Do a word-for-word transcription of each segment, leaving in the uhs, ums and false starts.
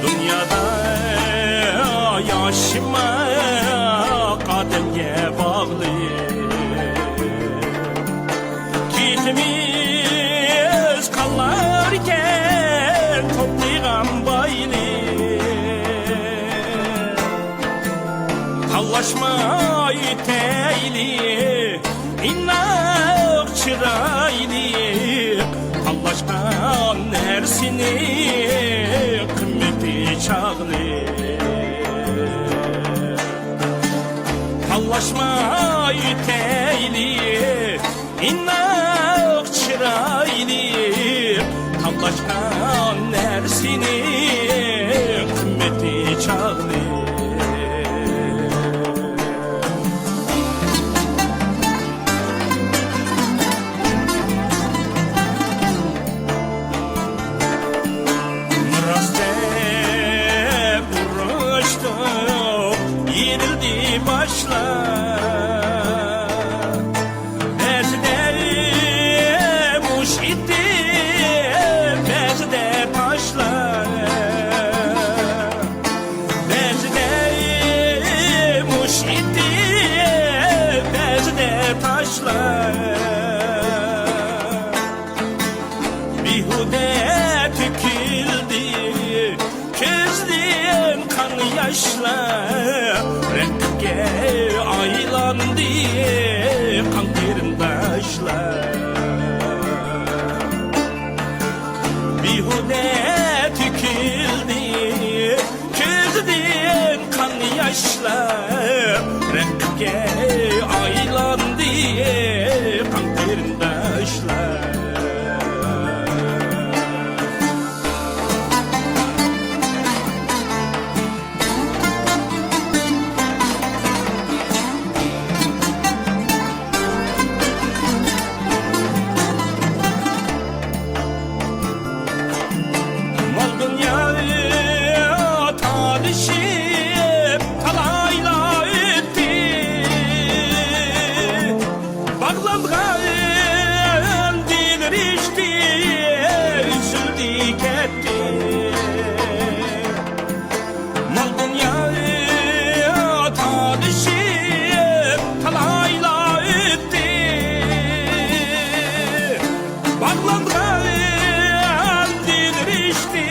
دۇنيادا ياشىماق ئادەمگە باغلىق. كېيىنىمىز قالاركەن توپلىغان بايلىق. تاللاشماي ئۆتەيلى، ئىناق چىرايلىق. تاللاشقان نەرسىنى قىممىتى چاغلىق. تاللاشماي ئۆتەيلى، ئىناق چىرايلىق. تاللاشقان نەرسىنى قىممىتى چاغلىق. راست دەپ ئۇرۇشتۇق، يېرىلدى باشلار. بەزىدە مۇش ئېتىپ، بەزىدە تاشلاپ. بەزىدە مۇش ئېتىپ، بەزىدە تاشلاپ. بىھۇدە تۆكۈلدى كۆزدىن قان ياشلار، رەقىبكە ئايلاندى قان قېرىنداشلار. بىھۇدە تۆكۈلدى كۆزدىن قان ياشلار، رەقىبكە ئايلاندى قان قېرىنداشلار. مال دۇنيا تالىشىپ تالايلار ئۆتتى. باغلانغان دىل رىشتە ئۈزۈلدى كەتتى. مال دۇنيا تالىشىپ تالايلار ئۆتتى. باغلانغان دىل رىشتە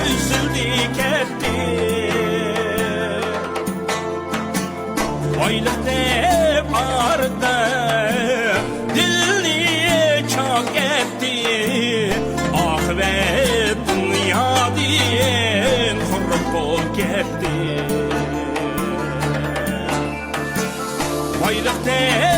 ئۈزۈلدى كەتتى. بايلىق دەپ ئارقا دىلنى چاق ئەتتى. ئاقىۋەت دۇنيادىن خۇررۇم قول كەتتى. بايلىق دەپ